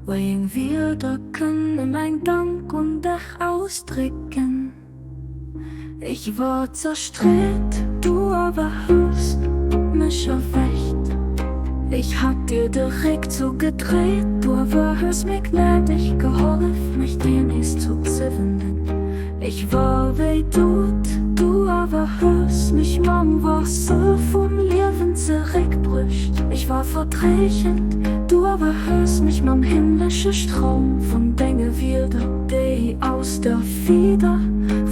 Wéieng Wierder kënne mäin Dank un dech ausdrécken? Ich war zerstreet, du awer hues mech erwächt. Ich hat dir de Réck zougedréit, du awer hues mir gnädeg gehollef, mech dir nees zouzewenden. Ich war wéi dout, du awer hues mech mam Waasser vum Liewen zeréckbruecht. Ich war verdréchent, du awer hues mech mam himmlesche Stroum vun denge Wierder, déi aus der Fieder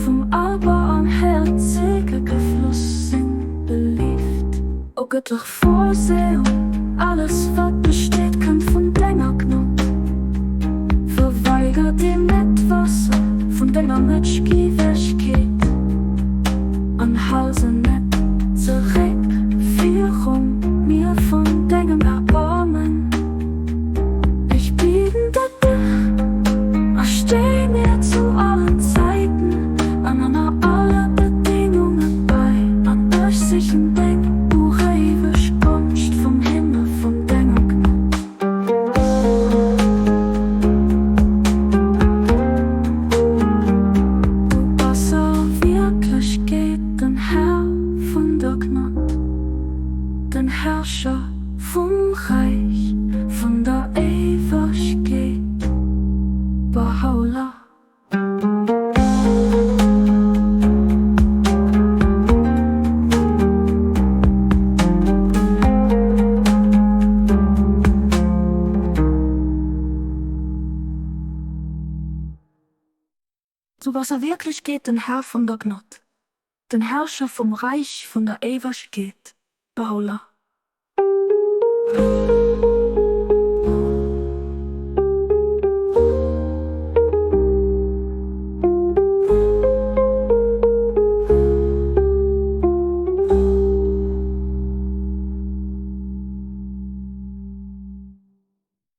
vum Allbarmhäerzege gefloss sinn, belieft. O gëttlech Vorsehung, alles wat besteet kënnt vun denger Gnod. Verweiger dir net d'Waasser vun denger Mëtschgiewegkeet an hal se net zeréck virum Mier vun dengem Erbarmen. Ech bieden der dech a stéi mir zu allen Zäiten an ënner alle Bedingunge bei, an ech sichen deng uréiweg Gonscht vum Himmel vun denger Gnod. Du bass a Wierklechkeet den Här vun der Gnod, den Herrscher. Vum Räich vun der Éiwegkeet, Bahá'u'lláh. Du bass a Wierklechkeet den Här vun der Gnod, den Herrscher vum Räich vun der Éiwegkeet, Bahá'u'lláh.